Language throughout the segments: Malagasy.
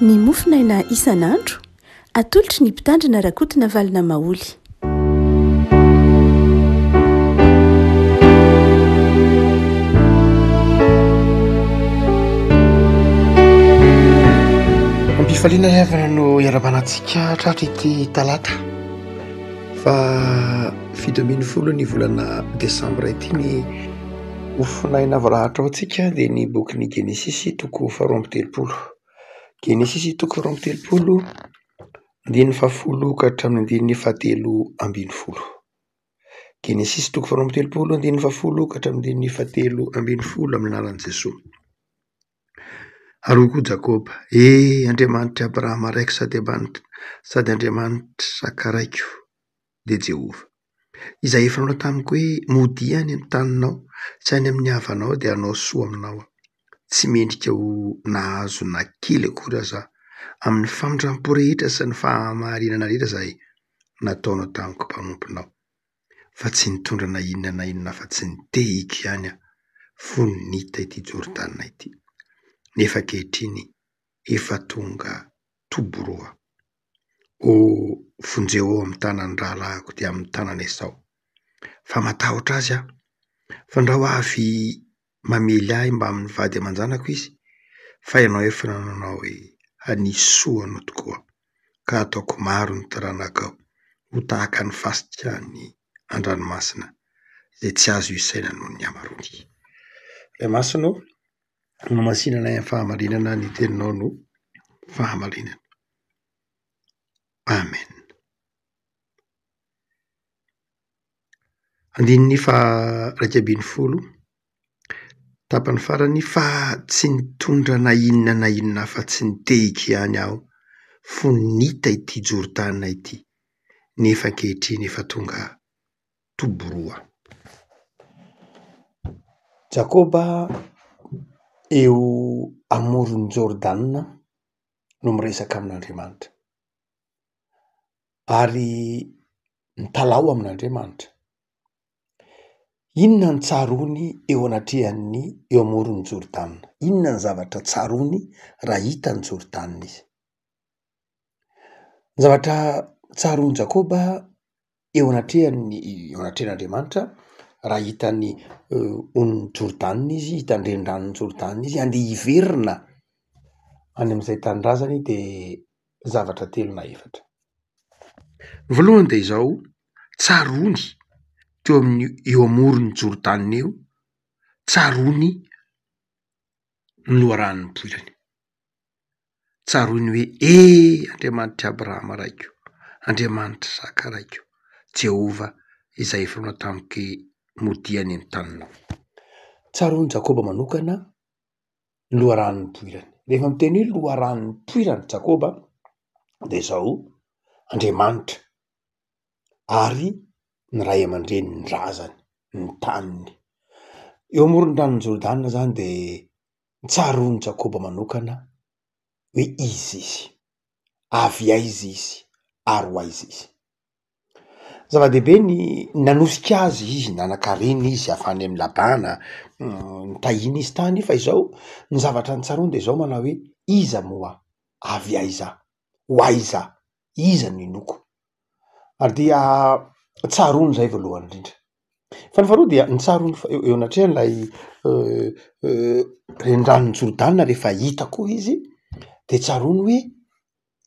Ny mofonaina isan'andro, atolotry ny Mpitandrina Rakotonavalona Maholy. Ampifaliana ry havana no iarabana antsika tratra ity talata fa 17 ny volana desambra ity. Ny mofonaina voalahatra ho antsika dia ny bokin'ny Genesisy toko faharoa amby telopolo. Genesisy toko faharoa amby telopolo, andininy fahafolo ka hatramin'ny andininy fahatelo ambin'ny folo. Genesisy toko faharoa amby telopolo, andininy fahafolo ka hatramin'ny andininy fahatelo ambin'ny folo amin'ny anaran'i Jesoa. Ary hoy koa Jakoba, E, Andriamanitr'i Abrahama raiko sady Andriamanitra, sady Andriamanitra raiko, dia Jehovah, izay efa nanao tamiko hoe, Modia any amin'ny taninao sy any amin'ny havanao, dia hanao soa aminao aho. Tsy mendrika ho nahazo na kely akory aza aho amin'ny famindram-po rehetra sy ny fahamarinana rehetra izay nataonao tamiko mpanomponao, fa tsy nitondra na inona na inona afa-tsy ny tehiko ihany aho fony nita ity Jordana ity, nefa ankehitriny efa tonga toby roa aho. O vonjeo aho amin'ny tanan'ny rahalahiko dia amin'ny tanan'i Esao, fa matahotra azy aho, fandrao avy mamely ahy mbamin'ny vady aman-janako izy, fa ianao efa nanao hoe hanisy soa anao tokoa aho, ka hataoko maro ny taranakao ho tahaka ny fasika any an-dranomasina, izay tsy azo isaina noho ny hamaroany. Ray Masina ô, nomasinanay amin'ny fahamarinana ny teninao no fahamarinana. Amen. Andininy faha-11, tapany farany, fa tsy nitondra na inona na inona afa-tsy ny tehiko ihany aho fony nita ity Jordana ity, nefa ankehitriny efa tonga Toboroa. Jakoba eo amoron'i Jordana no miresaka amin'Andriamanitra ary mitalaho amin'Andriamanitra. Inona no tsaroany eo anatrehan'ny eo amoron'i Jordana? Inona ny zavatra tsaroany raha hitan'i Jordana izy? Ny zavatra tsaroan'i Jakoba eo anatrehan'ny eo anatrehan'Andriamanitra raha hitan'ny onin'i Jordana izy, hitan'ny reniranon'i Jordana izy, andeha hiverina any amin'izay tanindrazany de zavatra telo na efatra. Ny voalohany de izao, tsaroany teo amin'ny eo amoron'i Jordana eo, tsaroany ny loharano nipoirany. Tsaroiny hoe, E Andriamanitr'i Abrahama raiko, Andriamanitr'i Isaka raiko, Jehovah izay efa nanao tamiko hoe, Modia any amin'ny taninao. Tsaroan'i Jakoba manokana ny loharano nipoirany. Rehefa miteny hoe loharano nipoirany Jakoba dia izao, Andriamanitra ary ny ray aman-dreniny, ny razany, ny taniny. Eo amoron-dranon'i Jordana izany dia Tsaroan'i Jakoba manokana hoe iza izy, avy aiza izy ary ho aiza izy. Zava-dehibe ny nanosika azy izy, nanan-karena izy avy any amin'i Labana, nitahiana izy tany fa izao ny zavatra notsaroany de izao manao hoe iza moa aho, avy aiza aho, ho aiza aho, iza no inoako? Ary dia tsaroany izay voalohany indrindra. Fa ny faharoa dia ny tsaroany fa- eo anatrehan'ilay reniranon'i Jordana rehefa hita koa izy de tsaroany hoe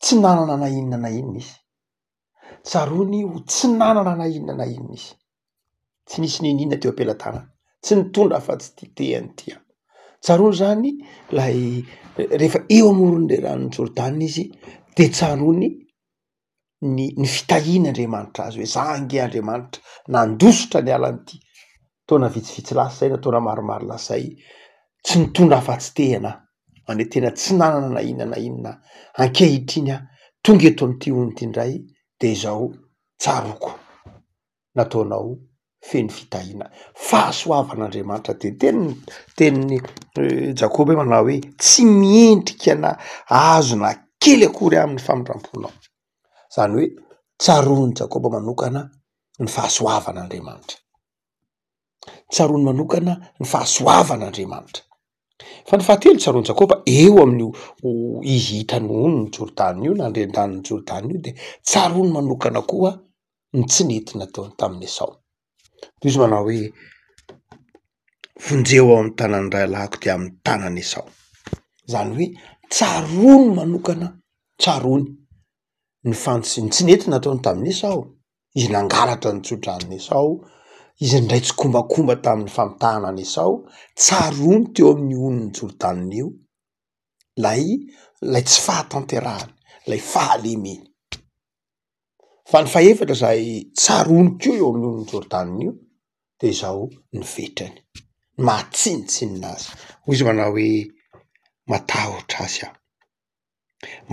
tsy nanana na inona na inona izy, tsaroany ho tsy nanana na inona na inona izy, tsy nisy n'inon'inona teo am-pelatanany, tsy nitondra afa-tsy ity tehany ity aho. Tsaroany zany lay rehefa eo amoron'le ranon'i Jordana izy de tsaroany ny ny fitahian'Andriamanitra azy hoe za ange Andriamanitra nandositra niala an'ity taona vitsivitsy lasa zay na taona maromaro lasa zay, tsy nitondra afa-tsy tehina aho, any tena tsy nanana na inona na inona aho, ankehitriny aho tonga eto amin'ity ony ity indray de izao tsaroako. nataonao feno fitahiana. Fahasoavan'Andriamanitra dia teniny tenin'i Jakoba hoe manao hoe tsy miendrika na azo na kely akory aho amin'ny famindram-ponao. Izany hoe tsaroan'i Jakoba manokana ny fahasoavan'Andriamanitra. Tsaroany manokana ny fahasoavan'Andriamanitra. Fa ny fahatelo tsaroan'i Jakoba eo amin'io izy hitany onin'i Jordana io na ny reniranon'i Jordana io dia tsaroany manokana koa ny tsy nety nataony tamin'i Esao. Toy izy manao hoe, vonjeo ao amin'ny tanan'ny rahalahiko dia amin'ny tanan'i Esao. Izany hoe tsaroany manokana, tsaroany ny fantsy ny tsy nety nataony tamin'i Esao. Izy nangalatra ny tsodranon'i Esao, izy niray tsikombakomba tamin'ny famitahana an'i Esao, tsaroany teo amin'ny onin'i Jordana io ilay ilay tsy fahatanterahany, ilay fahalemeny. Fa ny fahefatra izay tsaroany koa eo amin'ny onin'i Jordana io de izao ny fetrany, ny maha tsinontsinona azy. Hoy izy manao hoe matahotra azy aho,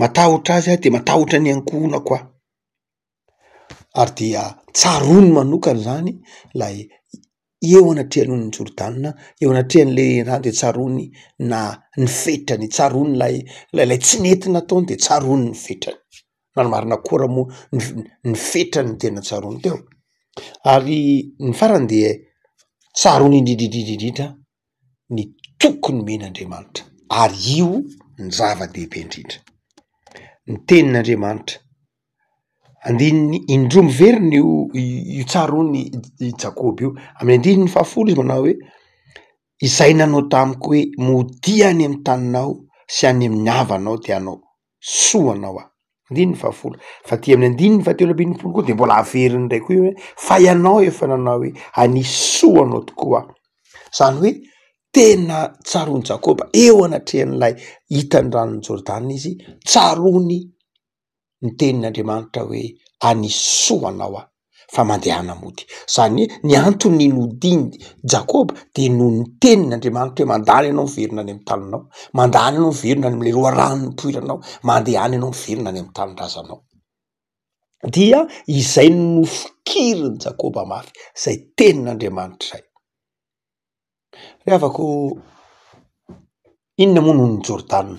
matahotra azy aho de matahotra ny ankohonako aho. Ary dia tsaroany manokana izany ilay eo anatrehan'ny onin'i Jordana, eo anatrehan'le rano de tsaroany na ny fetrany, tsaroany ilay ilay tsy nety nataony de tsaroany ny fetrany. Raha ny marina koa raha moa ny ny fetrany no tena tsaroany teo. Ary ny farany dia tsaroany indrindra indrindra indrindra ny toky nomen'Andriamanitra ary io ny zava-dehibe indrindra. Ny tenin'Andriamanitra. Andininy indroa miverina io io tsaroan'i i Jakoba io. Amin'ny andininy fahafolo izy manao hoe: izay nanao tamiko hoe modia any amin'ny taninao sy any amin'ny havanao dia hanao soa anao aho. Andininy fahafolo. Fa aty amin'ny andininy fahatelo ambin'ny folo koa de mbola averiny indray koa io hoe fa ianao efa nanao hoe hanisy soa anao tokoa aho. Zany hoe tena tsaroan'i Jakoba eo anatrehan'ilay hitan'ny ranon'i Jordana izy, tsaroany ny tenin'Andriamanitra hoe hanisy soa anao aho fa mandehana mody. Zany hoe ny antony nodian'i Jakoba de noho ny tenin'Andriamanitra hoe mandany ianao miverina any amin'ny taninao, mandany ianao miverina any am'le loharano nipoiranao, mandehana ianao miverina any amin'ny tanindrazanao. Dia izay nofikirin'i Jakoba mafy, zay tenin'Andriamanitra zay. Ry havako ô, inona moa ny onin'i Jordana?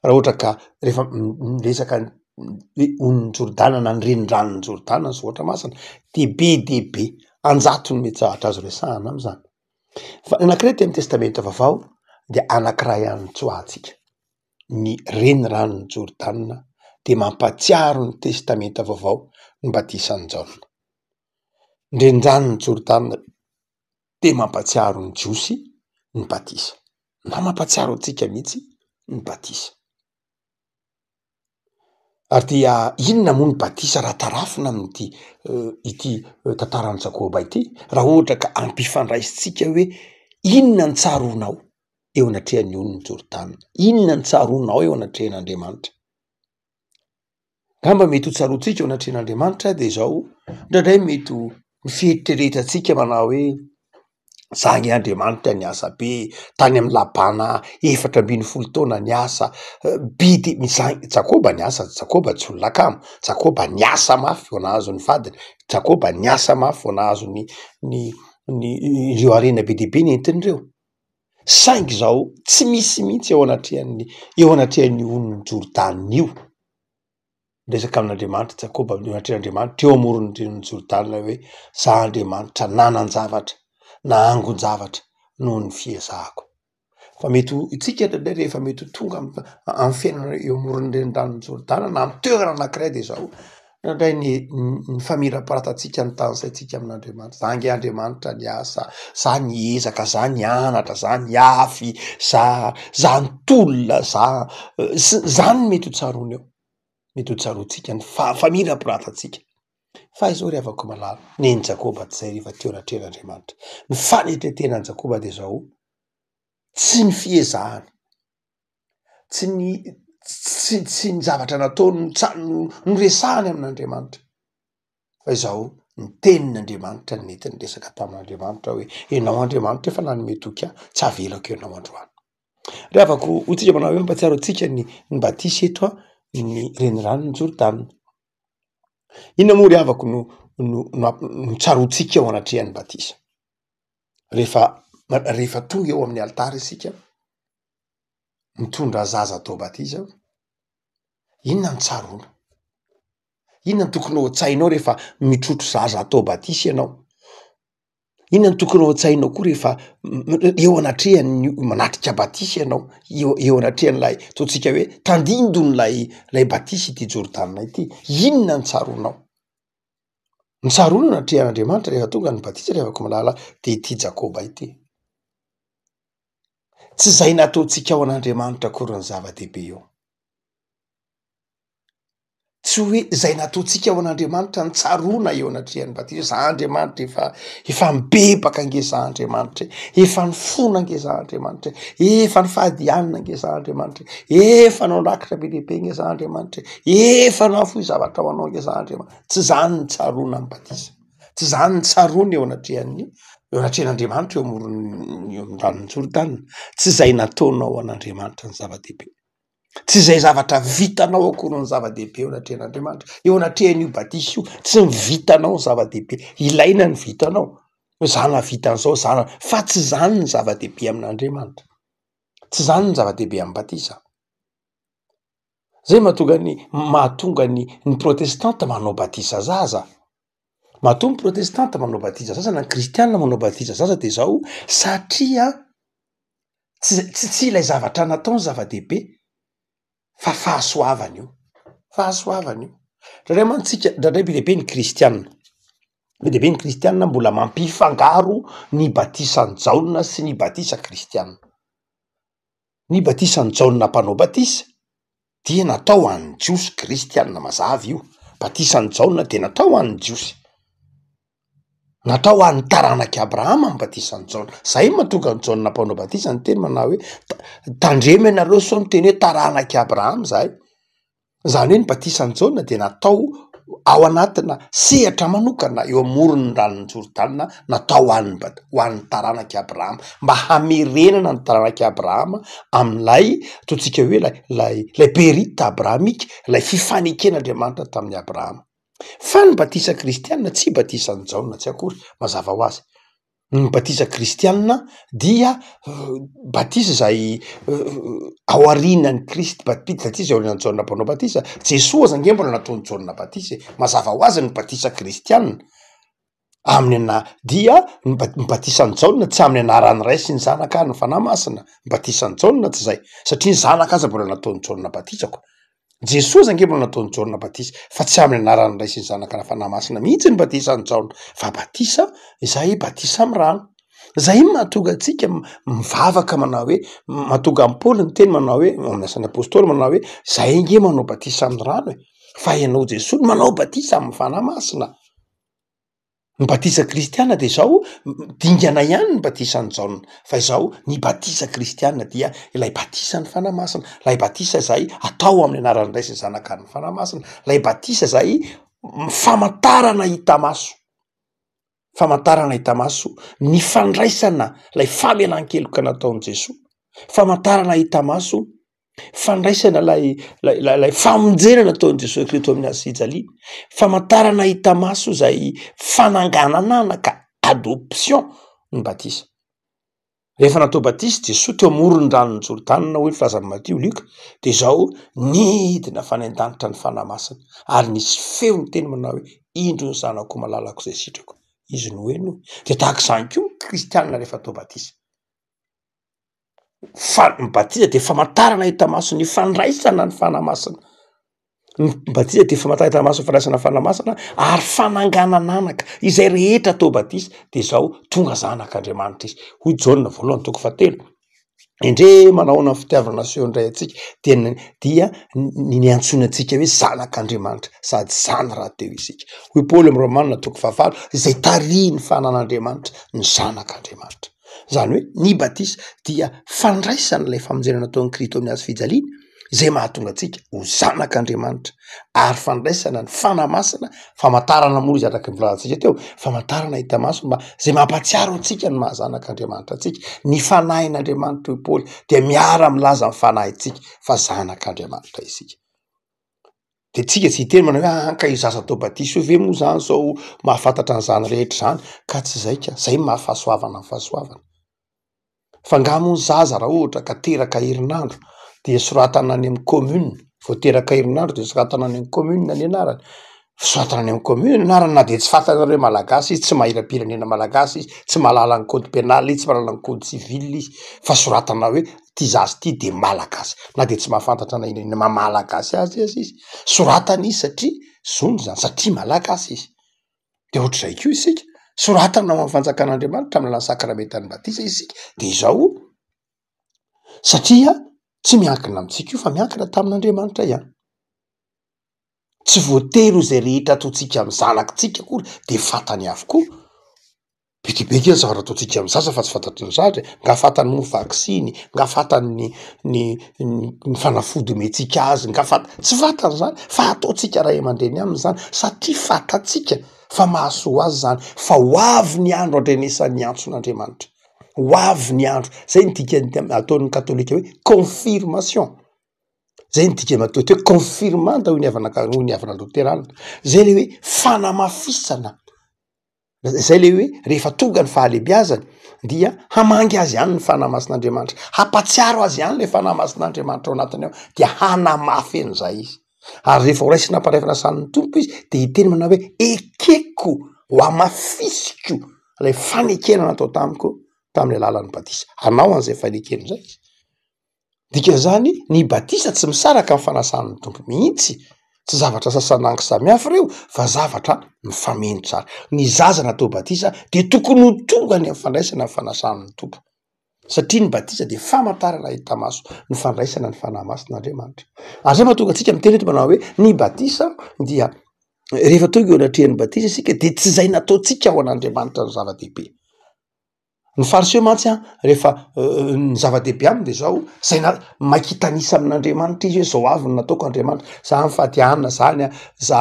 Raha ohatra ka rehefa miresaka ny hoe onin'i Jordana na ny reniranon'i Jordana ny soratra masina de be dia be, an-jatony mety zavatra azo resahana am'zany. Fa ny anankiray aty amin'ny testamenta vaovao de anankiray ihany tsoahantsika, ny reniranon'i Jordana de mampahatsiaro ny testamenta vaovao ny batisan'i Jaona. Ny reniranon'i Jordana dia mampahatsiaro ny Jiosy ny batisa, na mampahatsiaro antsika mihitsy ny batisa. Ary dia inona moa ny batisa raha tarafina amin'ity ity tantaran'i Jakoba ity? Raha ohatra ka ampifandraisintsika hoe inona ny tsaroanao eo anatrehan'ny onin'i Jordana? Inona ny tsaroanao eo anatrehan'Andriamanitra? Angamba mety ho tsaroantsika eo anatrehan'Andriamanitra de izao, indraindray mety ho ny fieritreretantsika manao hoe za anie Andriamanitra niasa be tany amin'i Labana 14 taona niasa, be de za- Jakoba niasa, Jakoba tsy olona kamo, Jakoba niasa mafy vao nahazo ny vadiny, Jakoba niasa mafy vao nahazo ny ny ny ireo harena be dia be nentiny ireo. Saingy izao tsy misy mihitsy eo anatrehan'ny eo anatrehan'io onin'i Jordana io, miresaka amin'Andriamanitra Jakoba eo anatrehan'Andriamanitra eo amoron'ny ririn'i Jordana hoe za Andriamanitra nanan-javatra, nahangon-javatra noho ny fiezahako. Fa mety ho isika indraindray rehefa mety ho tonga amin'ny fiainana eo amoron'ny reniranon'i Jordana na amin'ny toerana anankiray de izao, Indraindray ny ny famirapiratantsika ny tanisaintsika amin'Andriamanitra, za ange Andriamanitra niasa, za niezaka, za nianatra, za niafy, za za nitolona, za sy zany no mety ho tsaroana eo, mety ho tsaroantsika ny fa- famirapiratantsika. Fa izao ry havako malala, nen'i Jakoba tsy zay rehefa teo anatrehan'Andriamanitra. Ny fanetren-tenan'i Jakoba de zao, tsy ny fiezahany, tsy ny tsy tsy ny zavatra nataony no tsa- no noresahany amin'Andriamanitra fa izao ny tenin'Andriamanitra no nentiny niresaka tamin'Andriamanitra hoe ianao Andriamanitra efa nanome toky ahy tsy avelako ianao androany. Ry havako hoy tsika manao hoe mampahatsiaro antsika ny ny batisa eto an ny reniranon'i Jordana. Inona moa ry havako no no no tsaroantsika eo anatrehan'ny batisa? Rehefa rehefa tonga eo amin'ny alitara isika mitondra zaza atao batisa, inona no tsaroana? Inona no tokony ao an-tsainao rehefa mitrotro zaza atao batisa ianao? Inona no tokony ao an-tsainao koa rehefa eo anatrehan'ny manatrika batisa ianao, eo eo anatrehan'ilay ataontsika hoe tandindon'ilay ilay batisa ity Jordana ity, inona no tsaroanao? Ny tsaroana eo anatrehan'Andriamanitra rehefa tonga ny batisa ry havako malala de ity Jakoba ity. Tsy izay nataontsika ao an'Andriamanitra akory ny zava-dehibe eo. Tsy hoe izay nataontsika ho an'Andriamanitra no tsaroana eo anatrehan'ny batisa, za Andriamanitra efa efa mibebaka ange za Andriamanitra e, efa nifona ange za Andriamanitra e, efa nifady hanina ange za Andriamanitra e, efa nanao rakitra be dia be ange za Andriamanitra e, efa nahafoy zavatra ho anao ange za Andriamanitra, tsy zany ny tsaroana amin'ny batisa, tsy zany ny tsaroana eo anatrehan'ny eo anatrehan'Andriamanitra eo amoron'ny eo amin'ny ranon'i Jordana, tsy izay nataonao ho an'Andriamanitra ny zava-dehibe. Tsy izay zavatra vitanao akory no zava-dehibe eo anatrehan'Andriamanitra, eo anatrehan'io batisa io, tsy ny vitanao no zava-dehibe, ilaina ny vitanao, hoe za nahavita an'izao, za na-, fa tsy izany ny zava-dehibe amin'Andriamanitra, tsy izany ny zava-dehibe amin'ny batisa. Zay mahatonga ny mahatonga ny ny protestanta manao batisa zaza, matoa ny protestanta manao batisa zaza na ny kristianina manao batisa zaza de zao satria tsy tsy tsy ilay zavatra natao ny zava-dehibe fa fahasoavana io, fahasoavana io. Indraindray mantsy tsika, indraindray be dia be ny kristianina, be dia be ny kristianina mbola mampifangaro ny batisan'i Jaona sy ny batisa kristianina. Ny batisan'i Jaona mpanao batisa dia natao ho an'ny Jiosy, kristianina mazava io, batisan'i Jaona dia natao ho an'ny Jiosy. Natao ho an'ny taranak'i Abrahama ny batisan'i Jaona. Zay no mahatonga an'i Jaona mpanao batisa niteny manao hoe tandremo ianareo sao miteny hoe taranak'i Abrahama izahay. Izany hoe ny batisan'i Jaona dia natao ao anatina sehatra manokana eo amoron'ny ranon'i Jordana, natao ho an'ny bat- ho an'ny taranak'i Abrahama, mba hamerenana ny taranak'i Abrahama amin'ilay ataontsika hoe lay lay lay berita abrahamika, ilay fifaneken'Andriamanitra tamin'i Abrahama. Fa ny batisa kristiana tsy batisan'i Jaona tsy akory, mazava ho azy. Ny batisa kristiana dia batisa izay aorianan'i Kristy, batisa izay aorianan'i Jaona mpanao batisa. Jesoa aza ange mbola nataon'i Jaona batisa e, mazava ho azy ny batisa kristiana amin'ny ana- dia ny ba- ny batisan'i Jaona tsy amin'ny anaran'ny Ray sy ny Zanaka ary ny Fanahy Masina, ny batisan'i Jaona tsy izay, satria ny Zanaka aza mbola nataon'i Jaona batisa ko. Jesoa aza ange mbola nataon'i Jaona batisa, fa tsy amin'ny anaran'ny Ray sy ny Zanaka na Fanahy Masina mihitsy ny batisan'i Jaona, fa batisa izay batisa amin'ny rano. Zay no mahatonga antsika mivavaka manao hoe, mahatonga an'i Paoly niteny manao hoe, ao amin'ny Asan'ny Apostoly manao hoe, zahay ange manao batisa amin'ny rano e, fa ianao Jesoa no manao batisa amin'ny Fanahy Masina. Ny batisa kristiana de zao, dingana ihany ny batisan'i Jaona, fa izao ny batisa kristiana dia ilay batisan'ny Fanahy Masina, ilay batisa izay atao amin'ny anaran'ny Ray sy ny Zanaka ary ny Fanahy Masina, ilay batisa izay famantarana hita maso, famantarana hita maso ny fandraisana ilay famelan-keloka nataon'i Jesoa, famantarana hita maso fandraisana lay lay lay famonjena nataon'i Jesoa Kristy teo amin'ny hazo fijaliana, famantarana hita maso izay fananganana anaka, adoption, ny batisa. Rehefa natao batisa Jesoa teo amoron'ny ranon'i Jordana hoy ny filazan'i Matio, Lioka, de izao nidina avy any an-danitra ny Fanahy Masina ary nisy feo niteny manao hoe indro ny zanako malalako izay sitrako, izy no henoy. De tahaka izany koa ny kristianina rehefa atao batisa. Fa ny batisa dia famantarana hita maso ny fandraisana ny Fanahy Masina. Ny batisa dia famantarana hita maso ny fandraisana ny Fanahy Masina ary fananganana anaka. Izay rehetra atao batisa de zao tonga zanak'Andriamanitra izy. Hoy Jaona voalohany toko fahatelo, endrey manahoana ny fitiavana nasehon'ny Ray antsika dia ny dia ny niantsoana antsika hoe zanak'Andriamanitra sady zany rahateo isika. Hoy Paoly amin'ny Romana toko fahavalo, izay tarihin'ny fanan'Andriamanitra ny zanak'Andriamanitra. Izany hoe ny batisa dia fandraisana ilay famonjena nataon'i Kristy teo amin'ny hazo fijaliana izay mahatonga antsika ho zanak'Andriamanitra ary fandraisana ny Fanahy Masina, famantarana moa izy araka ny voalazantsika teo, famantarana hita maso mba izay mampahatsiaro antsika ny maha zanak'Andriamanitra antsika. Ny Fanahin'Andriamanitra hoy Paoly dia miara-milaza amin'ny fanahintsika fa zanak'Andriamanitra isika. De tsika tsy hiteny manao hoe aa ka io zaza atao batisa io ve moa zany zao mahafantatra an'izany rehetra zany, ka tsy zay ka, zay no maha fahasoavana ny fahasoavana. Fa nga moa ny zaza raha ohatra ka teraka herinandro de soratana any amin'ny commune, vao teraka herinandro de soratana any amin'ny commune ny anarany. Soratana any amin'ny commune ny anarany na dia tsy fantanareo hoe malagasy izy, tsy maha hiram-pirenena malagasy izy, tsy mahalala ny code pénal izy, tsy mahalala ny code civil izy, fa soratana hoe ity zaza ity de malagasy, na de tsy mahafantatra na inona na inona maha malagasy azy aza izy, soratana izy satria zony zany, satria malagasy izy. De ohatr'izay koa isika, soratana ao amin'ny fanjakan'Andriamanitra amin'ny alalan'ny sakramentan'ny batisa isika, de izao satria tsy miankina amintsika io fa miankina tamin'Andriamanitra ihany. Tsy voatery ho izay rehetra ataontsika amin'ny zanakitsika akory de fantany avokoa. Be dia be ange ny zavatra ataontsika amin'ny zaza fa tsy fantatry ny zaza e, nga fantany moa ny vaksiny, nga fantany ny ny ny fanafody omentsika azy, nga fanta-, tsy fantany zany fa ataontsika ray aman-dreny aminy zany satria fantatsika fa mahasoa azy zany, fa ho avy ny andro andrenesany ny antson'Andriamanitra, ho avy ny andro, zay ny dikan'ny ataon'ny katolika hoe confirmation. Zay ny dikany matoa hoe confirmanda hoy ny havana ka- hoy ny havana loterana, zay le hoe fanamafisana, zay le hoe rehefa tonga ny fahalebiazany dia hamangy azy ihany ny fanahy masin'Andriamanitra, hampatsiaro azy ihany le fanahy masin'Andriamanitra ao anatiny ao dia hanamafy an'izay izy, ary rehefa ho raisina am-pandraisana ny Tompo izy de hiteny manao hoe ekeko ho hamafisiko lay fanekena natao tamiko tamin'ny alalan'ny batisa, hanao an'izay fanekena izay izy. Dikan'izany, ny batisa tsy misaraka amin'ny fanasan'ny Tompo mihitsy, tsy zavatra sasanangy samihafa ireo fa zavatra mifameno tsara. Ny zaza natao batisa dia tokony ho tonga any amin'ny fandraisana ny fanasan'ny Tompo, satria ny batisa dia famantarana hita maso ny fandraisana ny Fanahy Masin'Andriamanitra. Ary zay mahatonga antsika miteny eto manao hoe ny batisa dia rehefa tonga eo anatrehan'ny batisa isika dia tsy izay nataontsika ho an'Andriamanitra no zava-dehibe. Ny fariseo mantsy an, rehefa ny zava-dehibe aminy de zao, zay na- maika hitanisa amin'Andriamanitra izy hoe zao avy no nataoko Andriamanitra, za nifady hanina zany an, za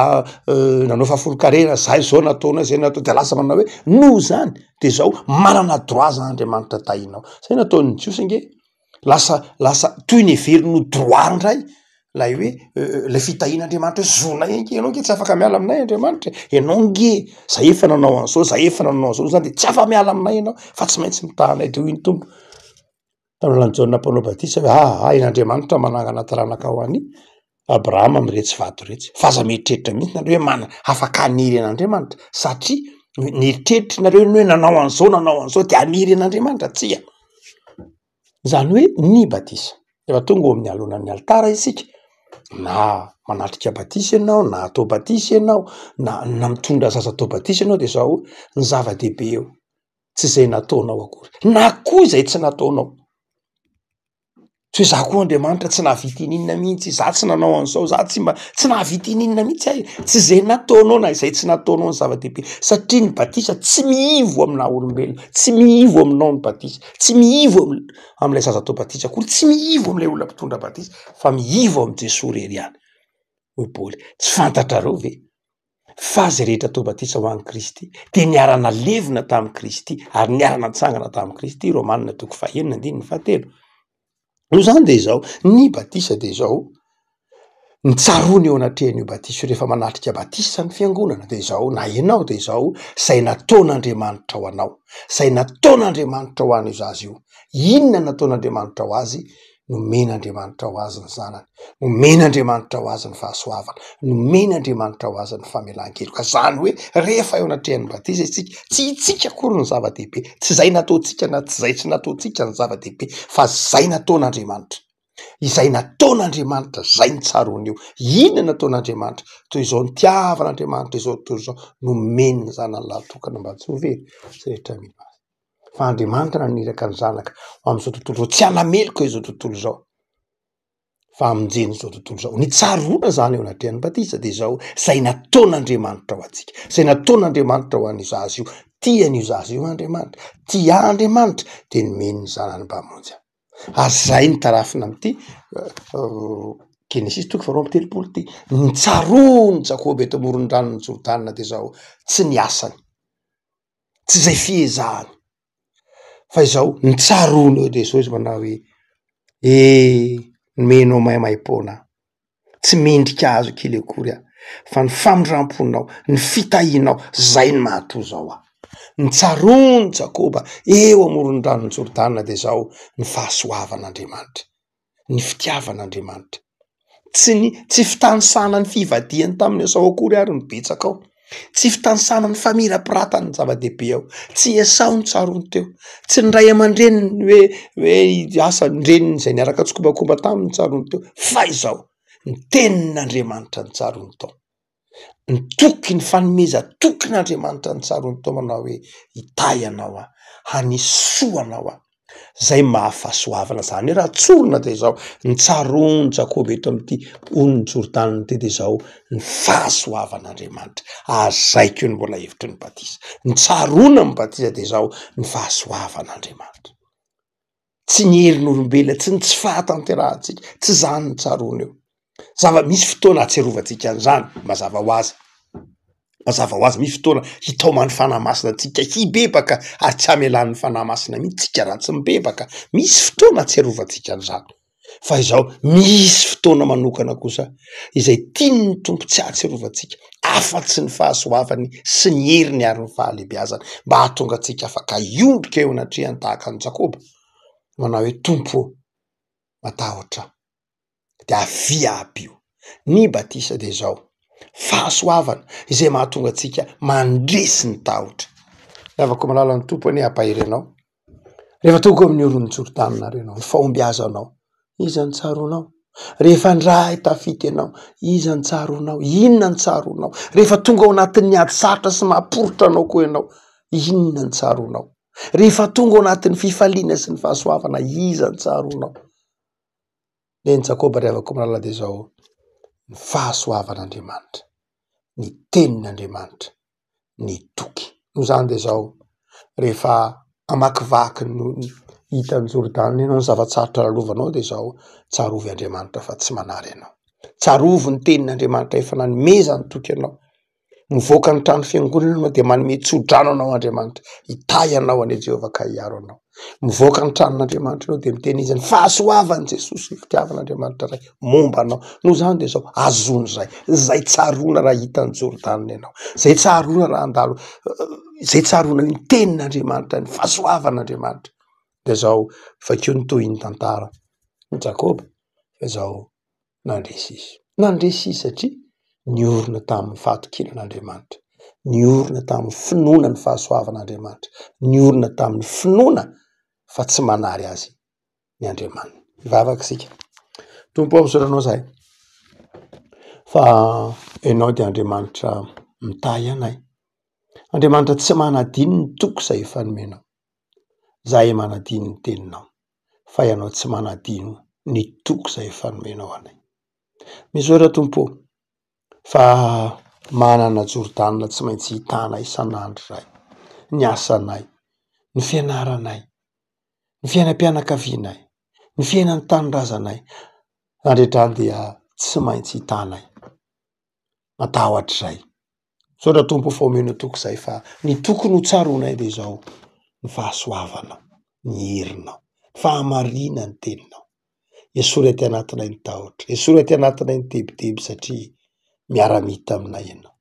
nanao fahafolonkarena, zay zao nataonay, zay natao, de lasa manao hoe noho zany de zao manana droit zany Andriamanitra tahinao, zay nataon'ny jiosy ange. Lasa lasa toy ny heveriny ho droit ndray lay hoe lay fitahian'Andriamanitra hoe zonay ange ianao ange tsy afaka miala aminay Andriamanitra e, ianao ange zay efa nanao an'izao, zay efa nanao an'izao zany de tsy afa-miala aminay ianao fa tsy maintsy mitaha anay de hoy ny Tompo tamin'ny alalan'i Jaona mpanao batisa hoe aa hain'Andriamanitra manangana taranaka ho an'i Abrahama amin'iretsy vato iretsy, fa aza mieritreritra mihitsy nareo hoe mana afaka haniry an'Andriamanitra satria ny eritreritrinareo ny hoe nanao an'izao nanao an'izao de haniry an'Andriamanitra, tsia. Izany hoe ny batisa, rehefa tonga eo amin'ny alonan'ny alitara isika na manatrika batisa ianao na atao batisa ianao na na mitondra zaza atao batisa ianao de zao ny zava-dehibe eo tsy izay nataonao akory na koa izay tsy nataonao. Tsy hoe za koa Andriamanitra tsy nahavita ininona mihitsy, za tsy nanao an'izao, za tsy mba, tsy nahavita ininona mihitsy aho e, tsy zay nataonao na izay tsy nataonao no zava-dehibe satria ny batisa tsy miivo aminà olombelona, tsy miivo aminao ny batisa, tsy miivo am- am'lay zaza atao batisa akory, tsy miivo am'lay olona mpitondra batisa fa miivo amin'i Jesoa irery ihany, hoy Paoly, tsy fantatrareo ve fa zay rehetra atao batisa ho an'i Kristy dia niara-nalevina tamin'i Kristy ary niara-natsangana tamin'i Kristy, Romana toko fahenina andininy fahatelo. Noho izany dia izao, ny batisa dia izao, ny tsaroana eo anatrehan'io batisa io rehefa manatrika batisa ny fiangonana dia izao, na ianao dia izao, izay nataon'Andriamanitra ho anao, izay nataon'Andriamanitra ho an'io zaza io, inona nataon'Andriamanitra ho azy? Nomen'Andriamanitra ho azy ny Zanany, nomen'Andriamanitra ho azy ny fahasoavana, nomen'Andriamanitra ho azy ny famelan-keloka. Izany hoe rehefa eo anatrehan'ny batisa isika, tsy itsika akory no zava-dehibe, tsy izay nataontsika na tsy izay tsy nataontsika no zava-dehibe fa izay nataon'Andriamanitra. Izay nataon'Andriamanitra, izay no tsaroana eo. Inona nataon'Andriamanitra? Toy izao nitiavan'Andriamanitra izao tontolo izao, nomeny ny Zanany lahy tokana mba tsy ho very izay rehetra mino azy. Fa Andriamanitra naniraka ny Zanaka ho amin'izao tontolo izao, tsy hanameloka izao tontolo izao fa hamonjena izao tontolo izao. Ny tsaroana izany eo anatrehan'ny batisa dia izao, izay nataon'Andriamanitra ho antsika, izay nataon'Andriamanitra ho an'io zaza io, tia an'io zaza io Andriamanitra, tia ahy Andriamanitra, dia nomeny ny Zanany mba hamonjy ahy. Ary izay no tarafina amin'ity Genesisy toko faharoa amby telopolo ity. Ny tsaroan'i Jakoba eto amoron-dranon'i Jordana dia izao, tsy ny asany, tsy izay fiezahany fa izao ny tsaroany eo de zao izy manao hoe eh nomenao maimaimpoana aho, tsy mendrika azy kely akory aho fa ny famindramponao, ny fitahianao zay no mahatoa zao aho. Ny tsaroan'i Jakoba eo amoron-dranon'i Jordana de zao ny fahasoavan'Andriamanitra, ny fitiavan'Andriamanitra. Tsy ny tsy fitanisana ny fivadihany tamin'i Esao akory ary no betsaka ao. Tsy fitanisana ny famirapiratany ny zava-dehibe ao. Tsy Esao no tsaroany teo. Tsy ny ray aman-dreniny hoe hoe asa ny reniny izay niaraka tsikombakomba taminy no tsaroany teo fa izao, ny tenin'Andriamanitra no tsaroany tao. Ny toky, ny fanomezan-tokin'Andriamanitra no tsaroany tao manao hoe hitahy anao aho, hanisy soa anao aho. Zay mahafahasoavana zany hoe raha tsorina de zao, ny tsaroan'i Jakoba eto amin'ity onin'i Jordana ity de zao, ny fahasoavan'Andriamanitra, ary zay koa no mbola hevitry ny batisa, ny tsaroana amin'ny batisa de zao, ny fahasoavan'Andriamanitra. Tsy ny herin'olombelona, tsy ny tsy fahatanterahantsika, tsy zany no tsaroana eo. Zava-misy fotoana ahatsiarovantsika an'izany, mazava ho azy, mazava ho azy misy fotoana hitaoman'ny Fanahy Masina antsika hibebaka ary tsy hamelan'ny Fanahy Masina mihitsy tsika raha tsy mibebaka, misy fotoana ahatsiarovantsika an'izany. Fa izao, misy fotoana manokana kosa izay tian'ny Tompo tsy hahatsiarovantsika afa-tsy ny fahasoavany sy ny heriny ary ny fahalehibiazany mba hahatonga antsika afaka hiondrika eo anatrehany tahaka an'i Jakoba, manao hoe Tompo ô, matahotra aho. Dia avia aby io. Ny batisa dia izao, fahasoavana izay mahatonga antsika mandresy ny tahotra. Ry havako malala, ny Tompo anie hampahery anao. Rehefa tonga amin'ny oron'ny Jordana ary ianao, ny fahombiazanao, iza no tsaroanao? Rehefa handray tafita ianao, iza no tsaroanao? Inona no tsaroanao? Rehefa tonga ao anatin'ny ady sarotra sy mahaporitra anao koa ianao, inona no tsaroanao? Rehefa tonga ao anatin'ny fifaliana sy ny fahasoavana, iza no tsaroanao? Neny Jakoba ry havako malala dia izao, ny fahasoavan'Andriamanitra, ny tenin'Andriamanitra, ny toky. Noho izany dia izao, rehefa hamakivaky ny hitan'i Jordana ianao, ny zava-tsarotra lalovanao dia izao, tsarovy Andriamanitra fa tsy manary anao. Tsarovy ny tenin'Andriamanitra efa nanomezany toky anao. Mivoaka ny trano fiangonana ianao dia manome tsodrano anao Andriamanitra. Hitahy anao anie Jehovah ka hiaro anao. Mivoaka ny tranon'Andriamanitra ianao dia miteny izy ny fahasoavan'i Jesosy, ny fitiavan'Andriamanitra Ray momba anao. Noho izany dia izao, azony izay, izay tsaroana raha hitan'i Jordana ianao, izay tsaroana raha handalo, izay tsaroana ny tenin'Andriamanitra, ny fahasoavan'Andriamanitra. Dia izao, vakio ny tohin'ny tantara. Jakoba, fa izao nandresy izy. Nandresy izy satria niorina tamin'ny fahatokiana an'Andriamanitra, niorina tamin'ny finoana ny fahasoavan'Andriamanitra, niorina tamin'ny finoana fa tsy manary azy ny Andriamaniny. Hivavaka isika. Tompo ô, misaotra anao izahay fa ianao dia Andriamanitra mitahy anay. Andriamanitra tsy manadino ny toky izay efa nomenao. Izahay manadino ny teninao. fa ianao tsy manadino ny toky izay efa nomenao anay. Misaotra Tompo ô, fa manana Jordana tsy maintsy hitana isan'andro izahay, ny asanay, ny fianaranay, ny fiainam-pianakavianay, ny fiainan'ny tanindrazanay, izany rehetra izany dia tsy maintsy hitanay, matahotra izahay. Misaotra Tompo fa omena toky izahay fa ny tokony ho tsaroanay dia izao, ny fahasoavanao, ny herinao, ny fahamarinan'ny teninao. Esory aty anatinay ny tahotra, esory aty anatinay ny tebiteby satria miara-mita aminay ianao.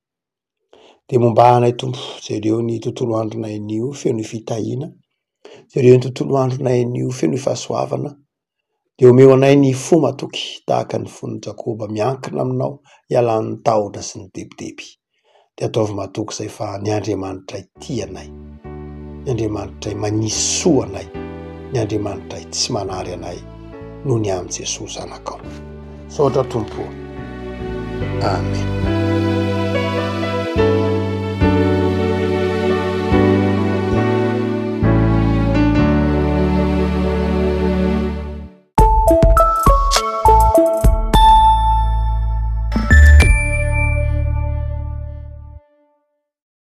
Dia momba anay Tompo, jereo ny tontolo andronay anio feno fitahiana, jereo ny tontolo andronay anio feno fahasoavana, Dia omeo anay ny fo matoky tahaka ny fon'i Jakoba miankina aminao hialan'ny tahotra sy ny tebiteby. Dia ataovy matoky izay fa ny Andriamanitray tia anay, ny Andriamanitray manisy soa anay, ny Andriamanitray tsy manary anay noho ny amin'i Jesoa Zanakao. Misaotra Tompo ô. Amen.